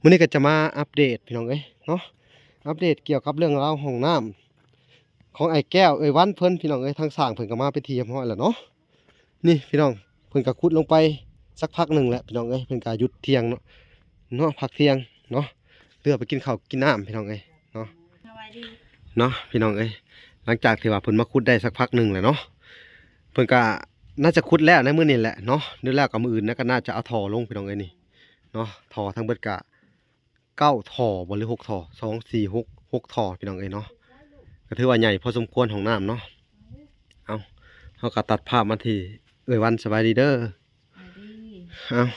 ມື້ນີ້ກໍຈະມາອັບເດດພີ່ນ້ອງເອີຍເນາະ ອັບເດດກ່ຽວກັບເລື່ອງລາວຫ້ອງນ້ຳຂອງອ້າຍແກ້ວເອື້ອຍວັນເພິ່ນ ພີ່ນ້ອງເອີຍ. ທາງຊ່າງເພິ່ນກໍມາເປັນທີ່ຮຽບຮ້ອຍແລ້ວເນາະ. ນີ້ພີ່ນ້ອງ ເພິ່ນກໍຂຸດລົງໄປສັກພັກໜຶ່ງແລ້ວພີ່ນ້ອງເອີຍ. ເພິ່ນກໍຢຸດທ່ຽງເນາະ ເນາະ ພັກທ່ຽງເນາະ ເພື່ອໄປກິນເຂົ້າກິນນ້ຳພີ່ນ້ອງເອີຍເນາະ. ສະບາຍດີເນາະພີ່ນ້ອງເອີຍ. ຫຼັງຈາກທີ່ວ່າເພິ່ນມາຂຸດໄດ້ສັກພັກໜຶ່ງແລ້ວເນາະ ເພິ່ນກໍໜ້າຈະຂຸດແລ້ວໃນມື້ນີ້ແຫຼະເນາະ ຫຼືແລ້ວກໍມື້ອື່ນນະ ກໍໜ້າຈະເອົາທໍ່ລົງພີ່ນ້ອງເອີຍນີ້ເນາະ. ທໍ່ທັງເບິດກໍເກົ້າທໍ່ບໍ່ ຫຼືຫົກທໍ່ ສອງ ສີ່ ຫົກ ຫົກທໍ່ພີ່ນ້ອງເອີຍເນາະ. ກໍຖືວ່າໃຫຍ່ພໍສົມຄວນຫ້ອງນ້ຳເນາະ. ເອົາ ເຮົາກໍຕັດພາບມາທີ່ເອື້ອຍວັນ. ສະບາຍດີເດີ. ສະບາຍດີ. ເອົາ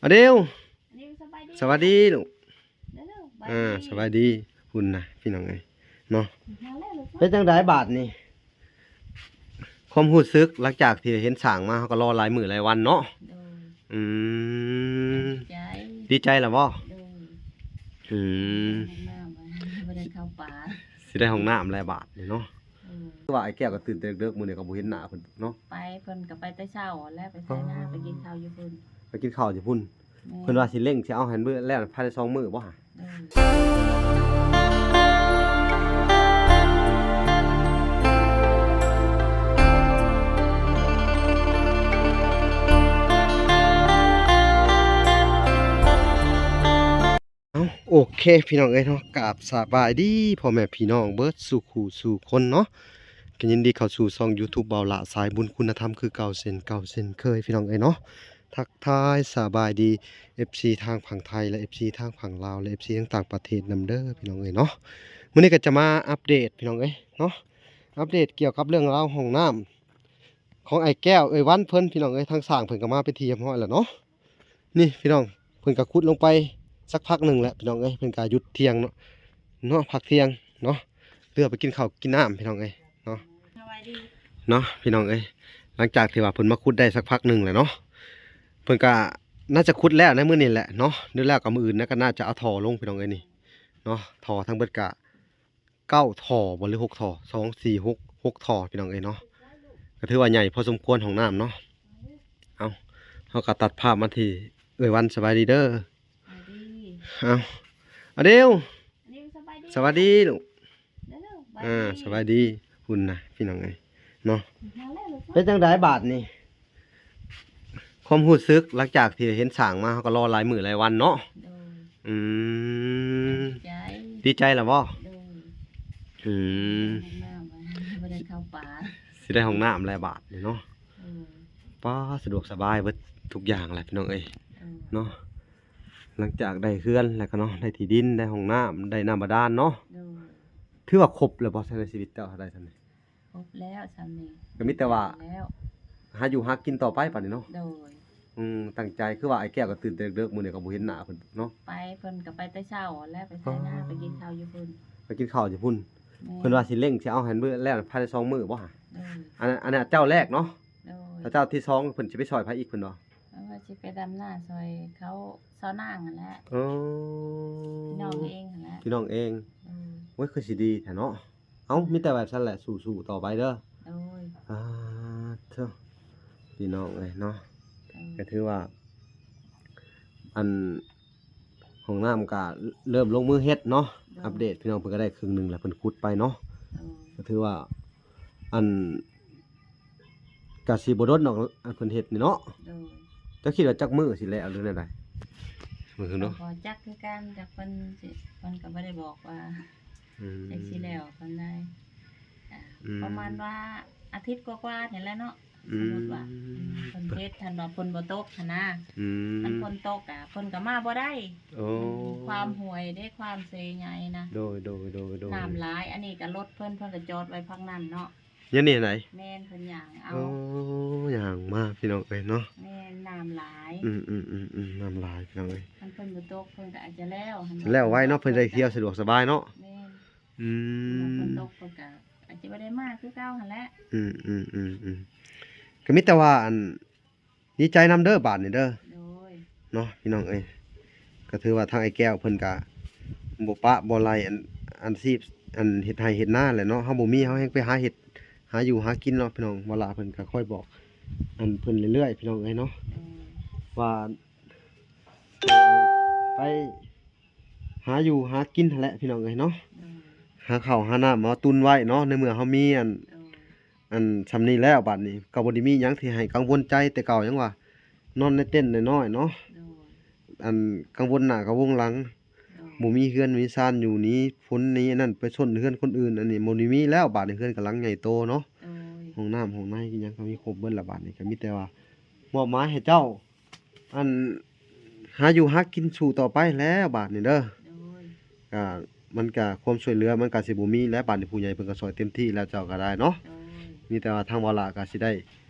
ອາເດວ ອາເດວ ສະບາຍດີ ສະບາຍດີລູກ. ເດີລູກ ອາ ສະບາຍດີ ສະບາຍດີ. ພຸ້ນນະພີ່ນ້ອງເອີຍເນາະ ມາແລ້ວລູກ. ເປັນຈັ່ງໃດບາດນີ້ ຄວາມຮູ້ສຶກຫຼັງຈາກທີ່ເຫັນສ້າງມາ ເຮົາກໍລໍຫຼາຍມື້ຫຼາຍວັນເນາະ? ໂດຍ. ອືມ ດີໃຈ ດີໃຈລະບໍ່? ໂດຍ. ອືມ ຫ້ອງນ້ຳ ບໍ່ໄດ້ເຂົ້າປ່າ ຊິໄດ້ຫ້ອງນ້ຳແລ້ວບາດນີ້ເນາະ. ເອີ ຄືວ່າອ້າຍແກ້ວກໍຕື່ນແຕ່ເດິກໆ ມື້ນີ້ກໍບໍ່ເຫັນໜ້າເພິ່ນເນາະ. ໄປ ເພິ່ນກໍໄປແຕ່ເຊົ້າແລ້ວ ໄປໄຖນາ ອໍ ໄປກິນເຂົ້າຢູ່ພຸ້ນ ໄປກິນເຂົ້າຢູ່ພຸ້ນ. ແມ່ນ ເພິ່ນວ່າຊິເລັ່ງ ຊິເອົາໃຫ້ເບິດແລ້ວພາຍໃນສອງມື້ບໍ່ຫະ? ໂດຍ. ເອົາ ໂອເຄພີ່ນ້ອງເອີຍເນາະ ກາບສະບາຍດີພໍ່ແມ່ພີ່ນ້ອງເບິດສູ່ຄູ່ສູ່ຄົນເນາະ. ກໍຍິນດີເຂົ້າສູ່ຊ່ອງຢູທູບ ເບົາຫຼ້າສາຍບຸນຄຸນນະທຳ ຄືເກົ່າເຊັ່ນເກົ່າເຊັ່ນເຄີຍພີ່ນ້ອງເອີຍເນາະ. ທັກທາຍສະບາຍດີເອັຟຊີທາງຝັ່ງໄທ ແລະ ເອັຟຊີທາງຝັ່ງລາວ ແລະ ເອັຟຊີທາງຕ່າງປະເທດນຳເດີພີ່ນ້ອງເອີຍເນາະ. ມື້ນີ້ກໍຈະມາອັບເດດພີ່ນ້ອງເອີຍເນາະ ອັບເດດກ່ຽວກັບເລື່ອງລາວຫ້ອງນ້ຳຂອງອ້າຍແກ້ວເອື້ອຍວັນເພິ່ນ ພີ່ນ້ອງເອີຍ. ທາງຊ່າງເພິ່ນກໍມາເປັນທີ່ຮຽບຮ້ອຍແລ້ວເນາະ. ນີ້ພີ່ນ້ອງ ເພິ່ນກໍຂຸດລົງໄປສັກພັກໜຶ່ງແລ້ວພີ່ນ້ອງເອີຍ. ເພິ່ນກໍຢຸດທ່ຽງເນາະ ເນາະ ພັກທ່ຽງເນາະ ເພື່ອໄປກິນເຂົ້າກິນນ້ຳພີ່ນ້ອງເອີຍເນາະ. ສະບາຍດີເນາະພີ່ນ້ອງເອີຍ. ຫຼັງຈາກທີ່ວ່າເພິ່ນມາຂຸດໄດ້ສັກພັກໜຶ່ງແລ້ວເນາະ ເພິ່ນກໍໜ້າຈະຂຸດແລ້ວໃນມື້ນີ້ແຫຼະເນາະ ຫຼືແລ້ວກໍມື້ອື່ນນະ ກໍໜ້າຈະເອົາທໍ່ລົງພີ່ນ້ອງເອີຍນີ້ເນາະ. ທໍ່ທັງເບິດກໍ ເກົ້າທໍ່ບໍ່ ຫຼືຫົກທໍ່ ສອງ ສີ່ ຫົກ ຫົກທໍ່ພີ່ນ້ອງເອີຍເນາະ. ກໍຖືວ່າໃຫຍ່ພໍສົມຄວນຫ້ອງນ້ຳເນາະ. ເອົາ ເຮົາກໍຕັດພາບມາທີ່ເອື້ອຍວັນ. ສະບາຍດີເດີ. ສະບາຍດີ. ເອົາ ອາເດວ ອາເດວ ສະບາຍດີ ສະບາຍດີລູກ. ເດີລູກ ອາ ສະບາຍດີ. ພຸ້ນນະພີ່ນ້ອງເອີຍເນາະ ມາແລ້ວລູກ. ເປັນຈັ່ງໃດບາດນີ້ ຄວາມຮູ້ສຶກຫຼັງຈາກທີ່ເຫັນສ້າງມາ ເຮົາກໍລໍຫຼາຍມື້ຫຼາຍວັນເນາະ? ໂດຍ. ອືມ ດີໃຈ ດີໃຈລະບໍ່? ໂດຍ. ອືມ ຫ້ອງນ້ຳ ບໍ່ໄດ້ເຂົ້າປ່າ ຊິໄດ້ຫ້ອງນ້ຳແລ້ວບາດນີ້ເນາະ. ໂດຍ. ປ້າ ສະດວກສະບາຍເບິດທຸກຢ່າງແຫຼະພີ່ນ້ອງເອີຍ. ໂດຍ. ເນາະ ຫຼັງຈາກໄດ້ເຮືອນແລ້ວກໍເນາະ ໄດ້ທີ່ດິນ ໄດ້ຫ້ອງນ້ຳ ໄດ້ນ້ຳບາດານເນາະ. ໂດຍ. ຖືວ່າຄົບແລ້ວບໍ່ ໃນຊີວິດເຈົ້າ ເທົ່າໃດຊັ້ນນີ້? ຄົບແລ້ວຊ່ຳນີ້ ກໍມີແຕ່ວ່າ ແລ້ວ ຫາຢູ່ຫາກິນຕໍ່ໄປບາດນີ້ເນາະ. ໂດຍ. ອືມ ຕັ້ງໃຈ ຄືວ່າອ້າຍແກ້ວກໍຕື່ນແຕ່ເດິກໆ ມື້ນີ້ກໍບໍ່ເຫັນໜ້າເພິ່ນເນາະ. ໄປ ເພິ່ນກໍໄປແຕ່ເຊົ້າແລ້ວ ໄປໄຖນາ ອໍ ໄປກິນເຂົ້າຢູ່ພຸ້ນ ໄປກິນເຂົ້າຢູ່ພຸ້ນ. ແມ່ນ. ເພິ່ນວ່າຊິເລັ່ງ ຊິເອົາໃຫ້ເບິດແລ້ວພາຍໃນສອງມື້ບໍ່ຫະ? ໂດຍ. ອັນ ອັນນັ້ນເຈົ້າແລກເນາະ. ໂດຍ. ແລ້ວເຈົ້າທີສອງ ເພິ່ນຊິໄປຊ່ອຍໃຜອີກເພິ່ນວ່າ? ເພິ່ນວ່າຊິໄປດຳນາຊ່ອຍເຂົາຊາວນາງຫັ້ນແຫຼະ. ອໍ ພີ່ນ້ອງເອງຫັ້ນແຫຼະ ພີ່ນ້ອງເອງ. ໂດຍ. ໂອ້ຍ ຄືຊິດີແທ້ເນາະ. ເອົ້າ ມີແຕ່ແບບຊັ້ນແຫຼະ ສູ້ໆຕໍ່ໄປເດີ. ໂດຍ. ອາ ເທີ ພີ່ນ້ອງເອີຍເນາະ. ໂດຍ. ກໍຖືວ່າ ອັນ ຫ້ອງນ້ຳກໍເລີ່ມລົງມືເຮັດເນາະ. ໂດຍ. ອັບເດດ ພີ່ນ້ອງ ເພິ່ນກໍໄດ້ເຄິ່ງໜຶ່ງແລ້ວ ເພິ່ນຂຸດໄປເນາະ. ໂດຍ. ກໍຖືວ່າ ອັນ ກະຊິບໍ່ດົນດອກ ອັນເພິ່ນເຮັດນີ້ເນາະ. ໂດຍ. ເຈົ້າຄິດວ່າຈັກມື້ຊິແລ້ວ ຫຼືແນວໃດ? ເບິ່ງເບິ່ງເນາະ ກໍບໍ່ຈັກຄືກັນ ຈັກເພິ່ນຊິ ເພິ່ນກໍບໍ່ໄດ້ບອກວ່າ ອືມ ຈັກຊິແລ້ວປານໃດ. ອືມ ປະມານວ່າອາທິດກວ່າໆນີ້ແຫຼະເນາະ. ອືມ ສົມມຸດວ່າ ອືມ ເພິ່ນເຮັດ ຄັນວ່າຝົນບໍ່ຕົກຫັ້ນນະ. ອືມ ຄັນຝົນຕົກອະ ເພິ່ນກໍມາບໍ່ໄດ້. ໂອ້ ອືມ ຄວາມຫ້ວຍເດ້ ຄວາມເຊໃຫຍ່ນະ. ໂດຍ ໂດຍ ໂດຍ ໂດຍ. ນ້ຳຫຼາຍ ອັນນີ້ກໍລົດເພິ່ນ ເພິ່ນກໍຈອດໄວ້ພາກນັ້ນເນາະ. ຍາມນີ້ຫັ້ນໃດ? ແມ່ນ ເພິ່ນຍ່າງເອົາ. ໂອ້ ຍ່າງມາພີ່ນ້ອງເອີຍເນາະ. ແມ່ນ ນ້ຳຫຼາຍ. ອືມໆໆໆ ນ້ຳຫຼາຍພີ່ນ້ອງເອີຍ. ຄັນເພິ່ນບໍ່ຕົກ ເພິ່ນກໍອາດຈະແລ້ວຫັ້ນ ຊິແລ້ວໄວເນາະ ເພິ່ນໄດ້ທ່ຽວສະດວກສະບາຍເນາະ. ແມ່ນ. ອືມ ຄັນເພິ່ນຕົກ ເພິ່ນກໍອາດຈະບໍ່ໄດ້ມາຄືເກົ່າຫັ້ນແຫຼະ. ອືມໆໆໆ ກໍມີແຕ່ວ່າ ອັນ ດີໃຈນຳເດີບາດນີ້ເດີ. ໂດຍ. ເນາະ ພີ່ນ້ອງເອີຍ ກໍຖືວ່າທາງອ້າຍແກ້ວເພິ່ນກະບໍ່ປະບໍ່ໄລ່ ອັນ ອາຊີບ ອັນເຮັດໄຮ່ເຮັດນາແຫຼະເນາະ. ເຮົາບໍ່ມີ ເຮົາແຮ່ງໄປຫາເຮັດຫາຢູ່ຫາກິນເນາະ ພີ່ນ້ອງ. ເວລາເພິ່ນກໍຄ່ອຍບອກ ອັນ ເພິ່ນເລື້ອຍໆ ພີ່ນ້ອງເອີຍເນາະ. ໂດຍ. ວ່າໄປ ຫາຢູ່ຫາກິນຫັ້ນແຫຼະພີ່ນ້ອງເອີຍເນາະ. ໂດຍ ຫາເຂົ້າຫານ້ຳມາຕຸນໄວ້ເນາະ ໃນເມື່ອເຮົາມີອັນ ໂດຍ ອັນສ່ຳນີ້ແລ້ວ ບາດນີ້ກໍບໍ່ໄດ້ມີຫຍັງທີ່ໃຫ້ກັງວົນໃຈແຕ່ເກົ່າ ຫຍັງວ່ານອນໃນເຕັນນ້ອຍໆເນາະ. ໂດຍ ອັນກັງວົນໜ້າກັງວົນຫຼັງ ໂດຍ ບໍ່ມີເຮືອນມີຊານຢູ່ ໜີຝົນໜີອັນນັ້ນໄປຊົນເຮືອນຄົນອື່ນ ອັນນີ້ບໍ່ໄດ້ມີແລ້ວ. ບາດນີ້ເຮືອນກໍຫຼັງໃຫຍ່ໂຕເນາະ. ໂດຍ ຫ້ອງນ້ຳຫ້ອງໃນອີ່ຫຍັງກໍມີຄົບເບິດລະ. ບາດນີ້ກໍມີແຕ່ວ່າມອບໝາຍໃຫ້ເຈົ້າ ອັນຫາຢູ່ຫາກິນສູ້ຕໍ່ໄປແລ້ວບາດນີ້ເດີ. ໂດຍ ກະ ມັນກະຄວາມຊ່ວຍເຫຼືອມັນກະຊິບໍ່ມີແລ້ວ. ບາດນີ້ຜູ້ໃຫຍ່ເພິ່ນກໍຊ່ອຍເຕັມທີ່ແລ້ວ ເຈົ້າກໍໄດ້ເນາະ. ໂດຍ ມີແຕ່ວ່າທາງເວົ້າລະກໍຊິໄດ້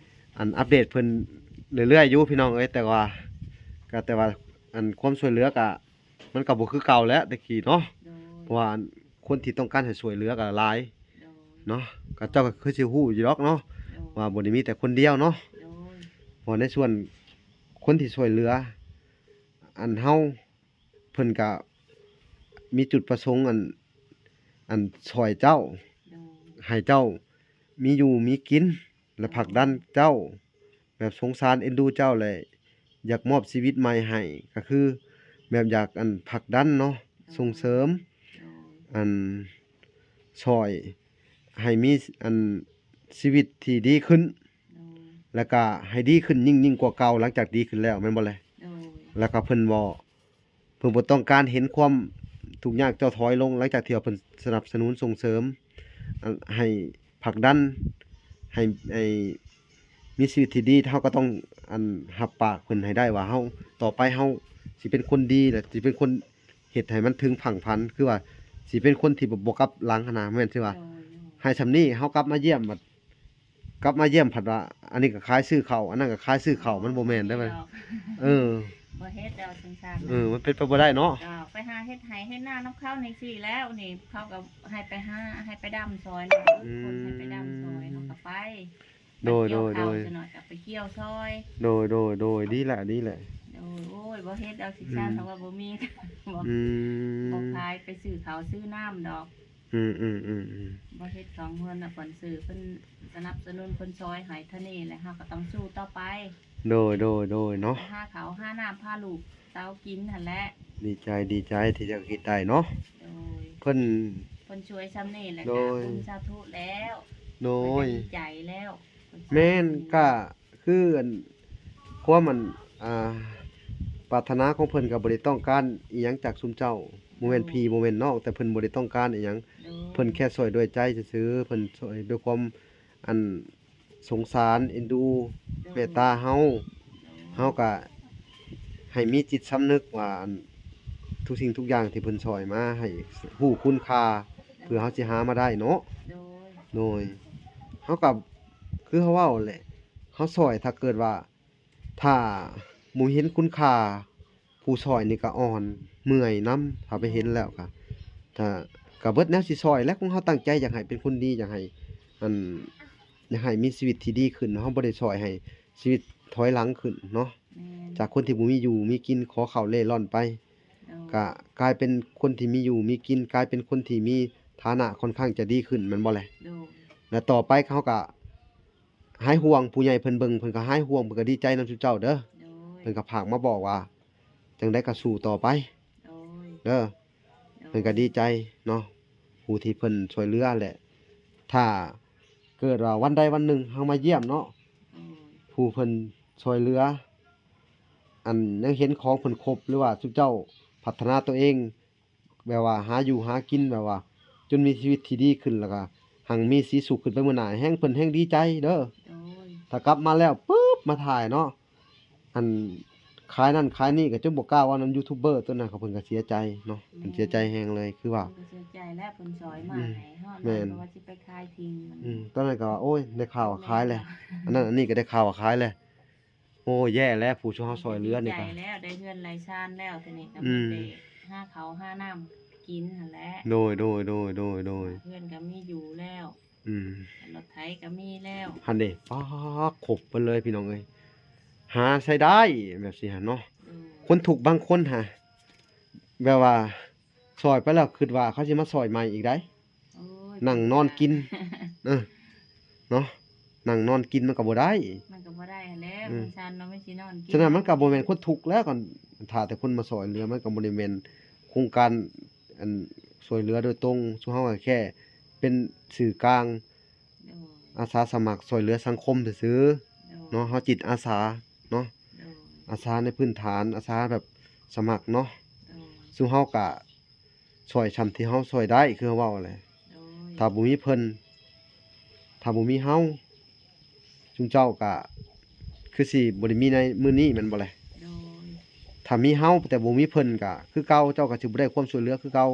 ອັນອັບເດດເພິ່ນເລື້ອຍໆຢູ່ພີ່ນ້ອງເອີຍ. ແຕ່ວ່າ ກໍ ແຕ່ວ່າ ອັນຄວາມຊ່ວຍເຫຼືອກະ ມັນກໍບໍ່ຄືເກົ່າແລ້ວແຕ່ກີ້ເນາະ. ໂດຍ ເພາະວ່າ ອັນ ຄົນທີ່ຕ້ອງການໃຫ້ຊ່ວຍເຫຼືອກໍຫຼາຍ ໂດຍ ເນາະ. ກໍເຈົ້າກໍຄືຊິຮູ້ຢູ່ດອກເນາະ ໂດຍ ວ່າບໍ່ໄດ້ມີແຕ່ຄົນດຽວເນາະ. ໂດຍ ເພາະໃນສ່ວນຄົນທີ່ຊ່ວຍເຫຼືອ ອັນເຮົາ ເພິ່ນກະມີຈຸດປະສົງ ອັນ ອັນຊ່ອຍເຈົ້າ ໂດຍ ໃຫ້ເຈົ້າມີຢູ່ມີກິນ ແລະ ໂດຍ ຜັກດັນເຈົ້າ ແບບສົງສານເອັນດູເຈົ້າ ແລະ ຢາກມອບຊີວິດໃໝ່ໃຫ້ ກໍຄືແບບຢາກ ອັນ ຜັກດັນເນາະ ໂດຍ ສົ່ງເສີມ ໂດຍ ອັນ ຊ່ອຍໃຫ້ມີ ອັນ ຊີວິດທີ່ດີຂຶ້ນ ໂດຍ ແລ້ວກະໃຫ້ດີຂຶ້ນຍິ່ງ ຍິ່ງກວ່າເກົ່າ ຫຼັງຈາກດີຂຶ້ນແລ້ວ ແມ່ນບໍ່ແລະ? ໂດຍ ແລ້ວກະເພິ່ນບໍ່ ເພິ່ນບໍ່ຕ້ອງການເຫັນຄວາມທຸກຍາກເຈົ້າຖອຍລົງ ຫຼັງຈາກທີ່ວ່າເພິ່ນສະໜັບສະໜູນສົ່ງເສີມ ອັນ ໃຫ້ຜັກດັນ ໃຫ້ ໃຫ້ມີຊີວິດທີ່ດີ. ເຮົາກໍຕ້ອງ ອັນ ຮັບປາກເພິ່ນໃຫ້ໄດ້ວ່າເຮົາ ຕໍ່ໄປເຮົາຊິເປັນຄົນດີ ແລະ ຊິເປັນຄົນ ເຮັດໃຫ້ມັນເຖິງຝັ່ງຝັນ ຄືວ່າຊິເປັນຄົນທີ່ ບໍ່ ບໍ່ກັບຫຼັງຫັ້ນນະ. ແມ່ນຊິວ່າ ໂດຍ ໂດຍ ໃຫ້ສ່ຳນີ້ ເຮົາກັບມາຢ້ຽມ ບັດກັບມາຢ້ຽມ ພັດວ່າ ອັນນີ້ກໍຂາຍຊື້ເຂົ້າ ອັນນັ້ນກໍຂາຍຊື້ເຂົ້າ ມັນບໍ່ແມ່ນເດ້. ບໍ່ແມ່ນດອກ ເອີ ບໍ່ເຮັດແລ້ວຈັ່ງຊັ້ນ ເອີ ມັນເປັນໄປບໍ່ໄດ້ເນາະ. ກໍໄປຫາເຮັດໄຮ່ເຮັດນານຳເຂົານີ້ຊີ້ແລ້ວ ນີ້ເຂົາກໍໃຫ້ໄປຫາ ໃຫ້ໄປດຳຊ່ອຍເນາະ. ອືມ ຄົນໃຫ້ໄປດຳຊ່ອຍ ເຮົາກໍໄປ ໂດຍ ໄປກ່ຽວເຂົ້າ ໂດຍ ໂດຍ ຊະໜ້ອຍກໍໄປກ່ຽວຊ່ອຍ. ໂດຍ ໂດຍ ໂດຍ ດີແຫຼະ ດີແຫຼະ. ໂດຍ ໂອ້ຍ ບໍ່ເຮັດດອກຊິຊານ ອືມ ເພາະວ່າບໍ່ມີ ບໍ່ ອືມ ບໍ່ຂາຍ ໄປຊື້ເຂົ້າຊື້ນ້ຳດອກ. ອືມໆໆໆ ບໍ່ເຮັດສອງເຮືອນນະ ເພິ່ນຊື້ ເພິ່ນສະໜັບສະໜູນ ເພິ່ນຊ່ອຍໃຫ້ເທົ່ານີ້ແຫຼະ ເຮົາກໍຕ້ອງສູ້ຕໍ່ໄປ. ໂດຍ ໂດຍ ໂດຍ ເນາະ ໄປຫາເຂົ້າຫານ້ຳ ພາລູກເຕົ້າກິນຫັ້ນແຫຼະ. ດີໃຈ ດີໃຈທີ່ເຈົ້າຄິດໄດ້ເນາະ. ໂດຍ ເພິ່ນ ເພິ່ນຊ່ວຍຊ່ຳນີ້ແຫຼະ ໂດຍ ກໍບຸນສາທຸແລ້ວ. ໂດຍ ເພິ່ນກໍດີໃຈແລ້ວ ເພິ່ນຊ່ວຍ ແມ່ນ ກໍຄື ອັນ ຄວາມ ອັນ ອ່າ ປາດຖະໜາຂອງເພິ່ນກໍບໍ່ໄດ້ຕ້ອງການອີ່ຫຍັງຈາກຊຸມເຈົ້າ ບໍ່ແມ່ນ ໂດຍ ພີ່ ບໍ່ແມ່ນນ້ອງ ແຕ່ເພິ່ນບໍ່ໄດ້ຕ້ອງການອີ່ຫຍັງ. ໂດຍ ເພິ່ນແຄ່ຊ່ວຍດ້ວຍໃຈຊື່ໆ ເພິ່ນຊ່ວຍດ້ວຍຄວາມ ອັນ ສົງສານເອັນດູ ໂດຍ ເມດຕາເຮົາ. ໂດຍ ເຮົາກະໃຫ້ມີຈິດສຳນຶກວ່າ ອັນ ທຸກສິ່ງທຸກຢ່າງທີ່ເພິ່ນຊ່ອຍມາ ໃຫ້ຮູ້ຄຸນຄ່າ ໂດຍ ເພື່ອເຮົາຊິຫາມາໄດ້ເນາະ. ໂດຍ ໂດຍ ເຮົາກະ ຄືເຮົາເວົ້າແຫຼະ ເຮົາຊ່ອຍ ຖ້າເກີດວ່າ ຖ້າບໍ່ເຫັນຄຸນຄ່າ ຜູ້ຊ່ອຍນີ້ກໍອ່ອນເມື່ອຍນຳ ຖ້າໄປເຫັນແລ້ວກໍ ຖ້າ ກໍເບິດແນວຊິຊ່ອຍແຫຼະ. ຂອງເຮົາຕັ້ງໃຈຢາກໃຫ້ເປັນຄົນດີ ຢາກໃຫ້ ອັນ ຢາກໃຫ້ມີຊີວິດທີ່ດີຂຶ້ນ ເຮົາບໍ່ໄດ້ຊ່ອຍໃຫ້ຊີວິດຖອຍຫຼັງຂຶ້ນເນາະ. ແມ່ນ ຈາກຄົນທີ່ບໍ່ມີຢູ່ມີກິນ ຂໍເຂົ້າເລ່ລ່ອນໄປ ໂດຍ ກະກາຍເປັນຄົນທີ່ມີຢູ່ມີກິນ ກາຍເປັນຄົນທີ່ມີຖານະຄ່ອນຂ້າງຈະດີຂຶ້ນ ແມ່ນບໍ່ແລະ? ໂດຍ ແລະ ຕໍ່ໄປເຮົາກະ ຫາຍຫ່ວງ ຜູ້ໃຫຍ່ເພິ່ນເບິ່ງ ເພິ່ນກໍຫາຍຫ່ວງ ເພິ່ນກໍດີໃຈນຳຊຸມເຈົ້າເດີ. ໂດຍ ເພິ່ນກໍຝາກມາບອກວ່າ ຈັ່ງໃດກໍສູ້ຕໍ່ໄປ ໂດຍ ເດີ. ໂດຍ ເພິ່ນກໍດີໃຈເນາະ ຜູ້ທີ່ເພິ່ນຊ່ວຍເຫຼືອແຫຼະ. ຖ້າເກີດວ່າວັນໃດວັນໜຶ່ງເຮົາມາຢ້ຽມເນາະ ໂດຍ ຜູ້ເພິ່ນຊ່ວຍເຫຼືອ ອັນ ຍັງເຫັນຂອງເພິ່ນຄົບ ຫຼືວ່າຊຸມເຈົ້າພັດທະນາຕົວເອງ ແບບວ່າຫາຢູ່ຫາກິນ ແບບວ່າຈົນມີຊີວິດທີ່ດີຂຶ້ນ ແລ້ວກໍຮັ່ງມີສີສຸກຂຶ້ນໄປມື້ໜ້າ ແຮ່ງເພິ່ນແຮ່ງດີໃຈເດີ. ໂດຍ ຖ້າກັບມາແລ້ວປຶບ ມາຖ່າຍເນາະ ອັນ ຂາຍນັ້ນຂາຍນີ້ ກໍຈົນບໍ່ກ້າເວົ້ານຳຢູທູບເບີຕົວນັ້ນ ເຂົາເພິ່ນກໍເສຍໃຈເນາະ. ແມ່ນ ເພິ່ນເສຍໃຈແຮງເລີຍ ຄືວ່າ ເພິ່ນກໍເສຍໃຈແຫຼະ ເພິ່ນຊ່ອຍມາ ອືມ ໃຫ້ເຮົາ ແມ່ນ ເພາະວ່າຊິໄປຂາຍທີ່ ອືມ ຕອນນັ້ນກໍວ່າ ໂອ້ຍ ໄດ້ຂ່າວວ່າຂາຍແລ້ວ ແມ່ນ ອັນນັ້ນອັນນີ້ກໍໄດ້ຂ່າວວ່າຂາຍແລ້ວ. ໂອ້ ແຍ່ແລ້ວ ຜູ້ທີ່ເຮົາຊ່ອຍເຫຼືອນີ້ກໍ ດີໃຈແລ້ວ ໄດ້ເຮືອນໄດ້ຊານແລ້ວ ທີນີ້ກໍ ອືມ ມີແຕ່ຫາເຂົ້າຫານ້ຳກິນຫັ້ນແຫຼະ. ໂດຍ ໂດຍ ໂດຍ ໂດຍ ໂດຍ ເຮືອນກໍມີຢູ່ແລ້ວ ອືມ ລົດໄຖກໍມີແລ້ວ ຫັ້ນເດ້. ປາ ຄົບເບິດເລີຍພີ່ນ້ອງເອີຍ ຫາໃຊ້ໄດ້ແບບຊີ້ຫັ້ນເນາະ. ໂດຍ ຄົນທຸກບາງຄົນຫາ ແບບວ່າຊ່ອຍໄປແລ້ວ ຄິດວ່າເຂົາຊິມາຊ່ອຍໃໝ່ອີກໃດ. ໂອ້ຍ ນັ່ງນອນກິນ ເອີ ເນາະ ນັ່ງນອນກິນມັນກໍບໍ່ໄດ້ ມັນກໍບໍ່ໄດ້ຫັ້ນແຫຼະ. ອືມ ມັນຊັ້ນເນາະ ມັນຊິນອນກິນ ສະນັ້ນມັນກໍບໍ່ແມ່ນຄົນທຸກແລ້ວ ຄັນຖ້າແຕ່ຄົນມາຊ່ອຍເຫຼືອ ມັນກໍບໍ່ໄດ້ແມ່ນໂຄງການ ອັນ ຊ່ວຍເຫຼືອໂດຍຕົງ, ຊຸມເຮົາກໍແຄ່ເປັນສື່ກາງ ໂດຍ ອາສາສະໝັກຊ່ວຍເຫຼືອສັງຄົມຊື່ໆ ໂດຍ ເນາະ, ເຮົາຈິດອາສາເນາະ, ໂດຍ ອາສາໃນພື້ນຖານ, ອາສາແບບສະໝັກເນາະ, ໂດຍ ຊຸມເຮົາກະຊ່ວຍຊ່ຳທີ່ເຮົາຊ່ວຍໄດ້ ຄືເວົ້າແຫຼະ, ໂດຍ ຖ້າບໍ່ມີເພິ່ນ ຖ້າບໍ່ມີເຮົາ ຊຸມເຈົ້າກະຄືຊິບໍ່ໄດ້ມີໃນມື້ນີ້ແມ່ນບໍ່ແລະ? ໂດຍ ຖ້າມີເຮົາແຕ່ບໍ່ມີເພິ່ນກະຄືເກົ່າ, ເຈົ້າກະຊິບໍ່ໄດ້ຄວາມຊ່ວຍເຫຼືອຄືເກົ່າ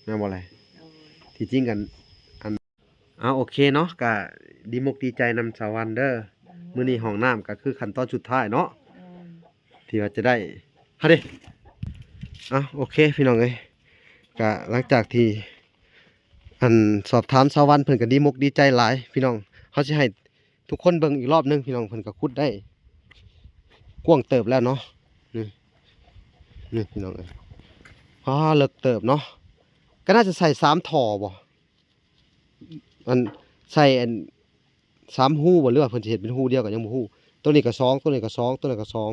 ໂດຍ ແມ່ນບໍ່ແລະ? ໂດຍ ທີ່ຈິງກັນ ອັນ ເອົາ ໂອເຄເນາະ, ກະດີມົກດີໃຈນຳສາວວັນເດີ. ໂດຍ ມື້ນີ້ຫ້ອງນ້ຳກະຄືຂັ້ນຕອນສຸດທ້າຍເນາະ ໂດຍ ທີ່ວ່າຈະໄດ້ ເຮົາເດ້. ເອົາ ໂອເຄ ພີ່ນ້ອງເອີຍ, ກະຫຼັງຈາກທີ່ ອັນ ສອບຖາມສາວວັນ ເພິ່ນກໍດີມົກດີໃຈຫຼາຍພີ່ນ້ອງ. ເຮົາຊິໃຫ້ທຸກຄົນເບິ່ງອີກລອບໜຶ່ງພີ່ນ້ອງ, ເພິ່ນກໍຂຸດໄດ້ກວ້າງເຕີບແລ້ວເນາະ. ນີ້ ນີ້ພີ່ນ້ອງເອີຍ, ຟ້າ ເລິກເຕີບເນາະ. ກໍໜ້າຈະໃສ່ສາມທໍ່ບໍ່? ອັນ ໃສ່ອັນ ສາມຮູບໍ່ ຫຼືວ່າເພິ່ນຊິເຮັດເປັນຮູດຽວກໍຍັງບໍ່ຮູ້. ໂຕນີ້ກໍສອງ ໂຕນີ້ກໍສອງ ໂຕນັ້ນກໍສອງ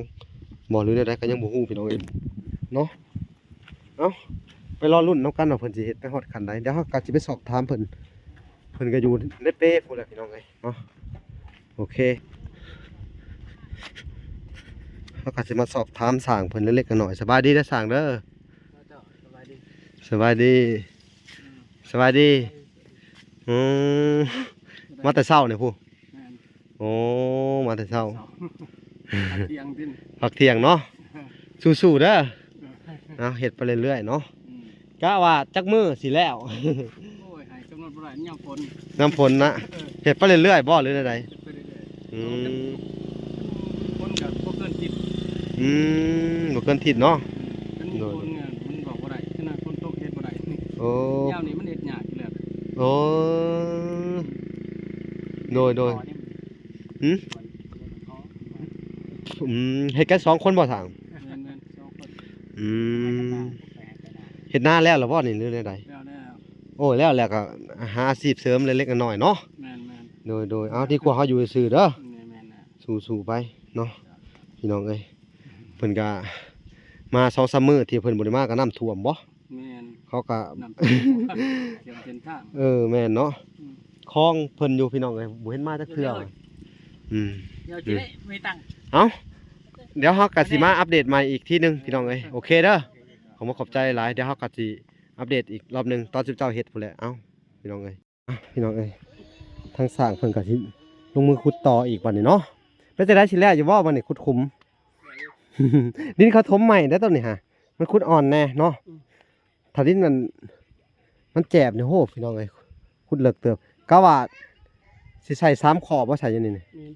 ບໍ່ ຫຼືແນວໃດກໍຍັງບໍ່ຮູ້ພີ່ນ້ອງເອີຍເນາະ. ເອົ້າ ໄປລໍລຸ້ນນຳກັນວ່າເພິ່ນຊິເຮັດໄປຮອດຂັ້ນໃດ. ດຽວເຮົາກໍຊິໄປສອບຖາມເພິ່ນ, ເພິ່ນກໍຢູ່ໃນເປ້ພຸ້ນແຫຼະພີ່ນ້ອງເອີຍເນາະ. ໂອເຄ ເຮົາກໍຊິມາສອບຖາມຊ່າງເພິ່ນເລັກໆນ້ອຍໆ. ສະບາຍດີເດີຊ່າງເດີ. ເຈົ້າ ສະບາຍດີ ສະບາຍດີ ອືມ ສະບາຍດີ. ອືມ ມາແຕ່ເຊົ້ານີ້ພຸ້ນ. ແມ່ນ ໂອ້ ມາແຕ່ເຊົ້າ ເຊົ້າ ພັກທ່ຽງຕິ ພັກທ່ຽງເນາະ. ສູ້ໆເດີ. ເອີ ເອົາ ເຮັດໄປເລື້ອຍໆເນາະ. ອືມ ກະວ່າຈັກມື້ຊິແລ້ວ? ໂອ້ຍ ໃຫ້ກຳນົດບໍ່ໄດ້ ຍາມຝົນ ຍາມຝົນນະ. ເອີ ເຮັດໄປເລື້ອຍໆບໍ່ ຫຼືແນວໃດ? ເຮັດໄປເລື້ອຍໆ. ອືມ ຝົນກໍບໍ່ເກີນທິດ. ອືມ ບໍ່ເກີນທິດເນາະ. ອືມ ຄັນ ໂດຍ ຝົນມັນບອກບໍ່ໄດ້, ຂະໜາດຝົນຕົກເຮັດບໍ່ໄດ້. ໂອ້ ຍາມນີ້ມັນເຮັດຍາກຢູ່ແລ້ວ. ໂອ້ ໂດຍໆ. ຫືມ ອືມ ເຮັດກັນສອງຄົນບໍ່ຊ່າງ? ແມ່ນໆ ສອງຄົນ. ອືມ ເຮັດນາແລ້ວລະບໍ່ນີ້ ຫຼືແນວໃດ? ແລ້ວແລ້ວ. ໂອ້ ແລ້ວ ແລ້ວກໍຫາອາຊີບເສີມເລັກໆນ້ອຍໆເນາະ. ແມ່ນໆ. ໂດຍໆ ເອົາ ດີກວ່າເຮົາຢູ່ຊື່ໆເດີ. ແມ່ນໆ ສູ້ໆໄປເນາະ ພີ່ນ້ອງເອີຍ. ເພິ່ນກະມາສອງສາມມື້ທີ່ເພິ່ນບໍ່ໄດ້ມາ ກະນ້ຳຖ້ວມບໍ່? ແມ່ນ ເຂົາກະ ນ້ຳຖ້ວມ ເຂື່ອນເສັ້ນທາງ. ເອີ ແມ່ນເນາະ. ອືມ ຄອງເພິ່ນຢູ່ພີ່ນ້ອງເອີຍ ບໍ່ເຫັນມາຈັກເທື່ອ. ອືມ ດຽວຊິໄດ້ມີຕັງ. ເອົ້າ ດຽວເຮົາກະຊິມາອັບເດດໃໝ່ອີກທີໜຶ່ງພີ່ນ້ອງເອີຍ. ໂອເຄເດີ ຂອບໃຈຫຼາຍ. ດຽວເຮົາກະຊິອັບເດດອີກລອບໜຶ່ງຕອນຊຸມເຈົ້າເຮັດພຸ້ນແຫຼະ. ເອົ້າ ພີ່ນ້ອງເອີຍ ອ່ະ ພີ່ນ້ອງເອີຍ ທາງຊ່າງເພິ່ນກໍຊິລົງມືຂຸດຕໍ່ອີກບັດນີ້ເນາະ. ເປັນຈັ່ງໃດ ຊິແລ້ວຢູ່ບໍ່ບັດນີ້ ຂຸດຂຸມ? ດິນເຂົາຖົມໃໝ່ໄດ໋ຕົ້ນນີ້ຫາ ມັນຂຸດອ່ອນແດ່ເນາະ. ອືມ ຖ້າດິນມັນ ມັນແຈບນີ້ ໂຫ ພີ່ນ້ອງເອີຍ ຂຸດເລິກເຕີບ. ກະວ່າຊິໃສ່ສາມຂໍ້ບໍ່ ໃສ່ຢູ່ນີ້ນີ້? ແມ່ນ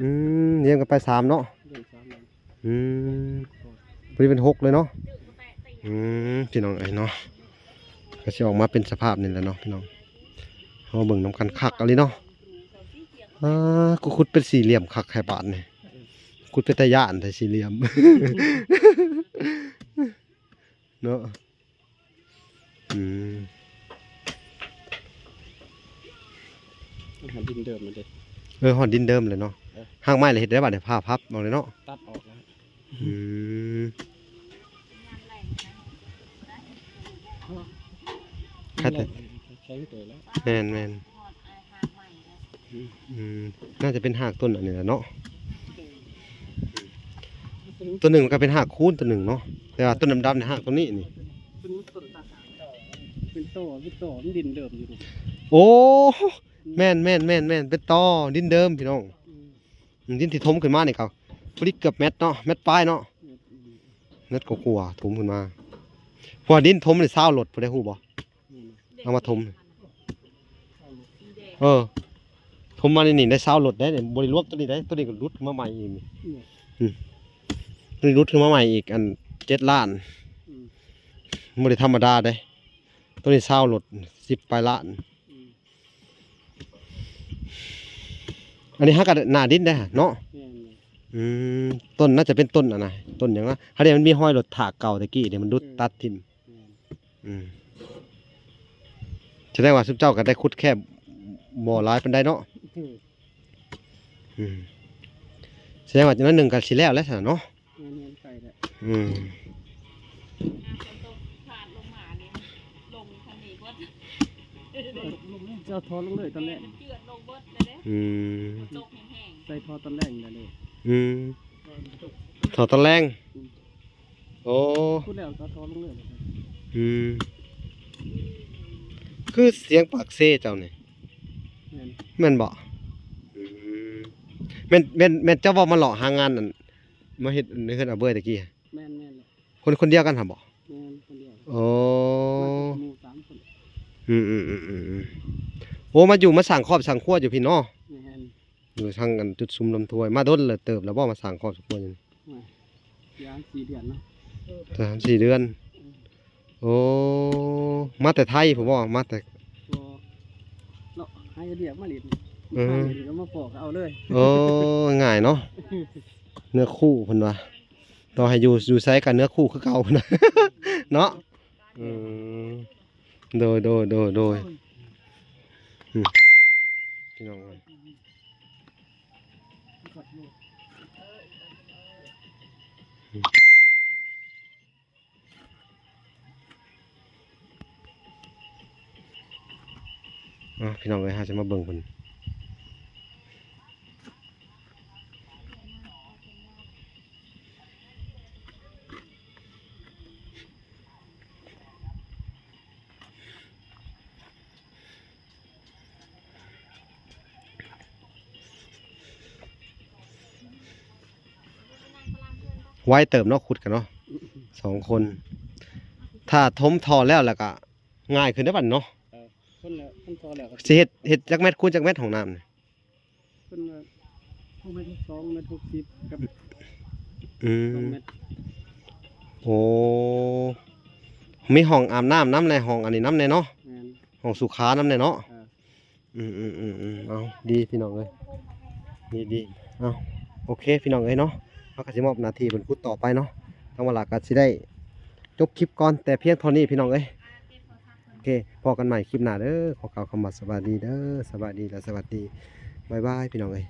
ອືມ ລຽງກັນໄປສາມເນາະ. ລຽງສາມ ອືມ ພໍດີເປັນຫົກເລີຍເນາະ. ອືມ ພີ່ນ້ອງເອີຍເນາະ ກໍຊິອອກມາເປັນສະພາບນີ້ແຫຼະເນາະ ພີ່ນ້ອງ. ເຮົາເບິ່ງນຳກັນ ຄັກອີ່ຫຼີເນາະ. ອ່າ ກູຂຸດເປັນສີ່ຫຼ່ຽມຄັກແທ້ບາດນີ້ ຂຸດເປັນຕາຢ້ານແທ້ ສີ່ຫຼ່ຽມເນາະ. ອືມ ມັນຫາດິນເດີມມັນເດ້. ເອີ ຮອດດິນເດີມແລ້ວເນາະ. ເອີ ຮາກໄມ້ລະເຮັດໄດ້ບາດນີ້ ຜ່າພັບເອົາເລີຍເນາະ. ຕັດອອກແລ້ວ. ອືມ ຄັກແທ້ ແຂງເຕີບແລ້ວ. ແມ່ນໆ. ອືມ ໜ້າຈະເປັນຮາກຕົ້ນອັນນີ້ແຫຼະເນາະ. ໂຕໜຶ່ງມັນກໍເປັນຮາກຄູນໂຕໜຶ່ງເນາະ ແຕ່ວ່າຕົ້ນດຳໆນີ້ຮາກໂຕນີ້ນີ້. ໂອ້ ແມ່ນໆໆໆ ເປັນຕໍດິນເດີມພີ່ນ້ອງ. ອືມ ດິນທີ່ຖົມຂຶ້ນມານີ້ກໍພໍດີເກືອບແມັດເນາະ ແມັດປາຍເນາະ. ແມັດ ແມັດກວ່າໆ ຖົມຂຶ້ນມາ ເພາະວ່າດິນຖົມນີ້ຊາວລົດ ຜູ້ໃດຮູ້ບໍ່? ແມ່ນ ເອົາມາຖົມ ເອີ ຖົມມາໃນນີ້ໄດ້ຊາວລົດໄດ໋. ບໍ່ໄດ້ລວມໂຕນີ້ໄດ໋ ໂຕນີ້ກໍຫຼຸດຂຶ້ນມາໃໝ່ອີກນີ້. ອືມ ໂຕນີ້ຫຼຸດຂຶ້ນມາໃໝ່ອີກ ອັນ ເຈັດລ້ານ. ອືມ ບໍ່ໄດ້ທຳມະດາເດ້ ໂຕນີ້ຊາວລົດ ສິບປາຍລ້ານ. ອືມ ອັນນີ້ຫາກະໜ້າດິນໄດ໋ເນາະ. ແມ່ນໆ. ອືມ ຕົ້ນໜ້າຈະເປັນຕົ້ນອັນນະ ຕົ້ນຫຍັງນະ ຫາກແຕ່ມັນມີຮອຍລົດຖາກເກົ່າແຕ່ກີ້ນີ້ ມັນດຸດ ເອີ ຕັດຖິ້ມ. ແມ່ນ. ອືມ ສະແດງວ່າຊຸມເຈົ້າກໍໄດ້ຂຸດແຄບບໍ່ຫຼາຍປານໃດເນາະ. ອືມ ອືມ ສະແດງວ່າໜ້ອຍໜຶ່ງກໍຊິແລ້ວແລ້ວຊັ້ນເນາະ. ແມ່ນໆ ໃກ້ແລ້ວ. ອືມ ຝົນຕົກພາດລົງມາ ເຈົ້າທໍ່ລົງເລີຍຕອນແລງ ມັນເຈື່ອນລົງເບິດເລີຍເດ້ ອືມ ມັນຕົກແຮງໆ ໃສ່ທໍ່ຕອນແລງໄດ້ເລີຍ ອືມ ທໍ່ຕອນແລງ ອືມ ໂອ້ ພຸ້ນແລ້ວກໍທໍ່ລົງເລີຍ ອືມ ຄືສຽງປາກເຊເຈົ້ານີ້ ແມ່ນ ແມ່ນບໍ່? ອືມ ແມ່ນ ແມ່ນ ແມ່ນເຈົ້າເວົ້າມາເລາະຫາງານ ອັນ ມາເຮັດໃນເຮືອນອາເບີຍຕະກີ້ ແມ່ນໆ ແຫຼະ ຄົນ ຄົນດຽວກັນຫັ້ນບໍ່? ແມ່ນ ຄົນດຽວ ໂອ້ ມາກັບໝູ່ສາມຄົນ ອືມໆໆໆ ໂອ້ ມາຢູ່ມາສ້າງຄອບສ້າງຄົວຢູ່ພີ້ເນາະ ແມ່ນ ຢູ່ທາງອັນຈຸດຊຸມລຳຖ້ວຍ ມາດົນແລ້ວເຕີບແລ້ວບໍ່ ມາສ້າງຄອບສ້າງຄົວຢູ່ນີ້? ໂອ້ຍ ສາມສີ່ເດືອນເນາະ ສາມສີ່ເດືອນ ອືມ ໂອ້ ມາແຕ່ໄທພຸ້ນບໍ່? ມາແຕ່ ບໍ່ ເນາະ ຫາເຮັດວຽກມາຫຼິ້ນ ເອີ ມາຫຼິ້ນກໍມາພໍ້ກໍເອົາເລີຍ ໂອ້ ງ່າຍເນາະ ເນື້ອຄູ່ເພິ່ນວ່າ ຕໍ່ໃຫ້ຢູ່ ຢູ່ໃສກໍເນື້ອຄູ່ຄືເກົ່າເນາະ ອືມ ໂດຍ ໂດຍ ໂດຍ ໂດຍ ອືມ ພີ່ນ້ອງເອີຍ ອືມ ອ່ະ ພີ່ນ້ອງເອີຍ ເຮົາຈະມາເບິ່ງເພິ່ນ ໄວເຕີບເນາະ ຂຸດກັນເນາະ ສອງຄົນ ຖ້າຖົມທໍ່ແລ້ວ ແລ້ວກະງ່າຍຂຶ້ນເດ້ບັດເນາະ ເອີ ຄົນລະ ຄົນທໍ່ແລ້ວກໍ ຊິເຮັດ ເຮັດຈັກແມັດຄູນຈັກແມັດຫ້ອງນ້ຳນີ້? ເພິ່ນວ່າ ສອງແມັດ ສອງແມັດຫົກສິບກັບ ອືມ ສອງແມັດ ໂອ້ ມີຫ້ອງອາບນ້ຳນຳແດ່ ຫ້ອງອັນນີ້ນຳແດ່ເນາະ ແມ່ນ ຫ້ອງສຸຂານຳແດ່ເນາະ ເອີ ອືມໆໆໆ ເອົາ ດີພີ່ນ້ອງເອີຍ ດີໆ ເອົາ ໂອເຄພີ່ນ້ອງເອີຍເນາະ ເຮົາກໍຊິມອບໜ້າທີ່ເພິ່ນຂຸດຕໍ່ໄປເນາະ ທາງວາລາກໍຊິໄດ້ຈົບຄລິບກ່ອນແຕ່ພຽງເທົ່ານີ້ພີ່ນ້ອງເອີຍ ໂອເຄ ພໍ້ກັນໃໝ່ຄລິບໜ້າເດີ ຂໍກ່າວຄຳວ່າສະບາຍດີເດີ ສະບາຍດີ ແລະ ສະຫວັດດີ ບາຍບາຍ ພີ່ນ້ອງເອີຍ.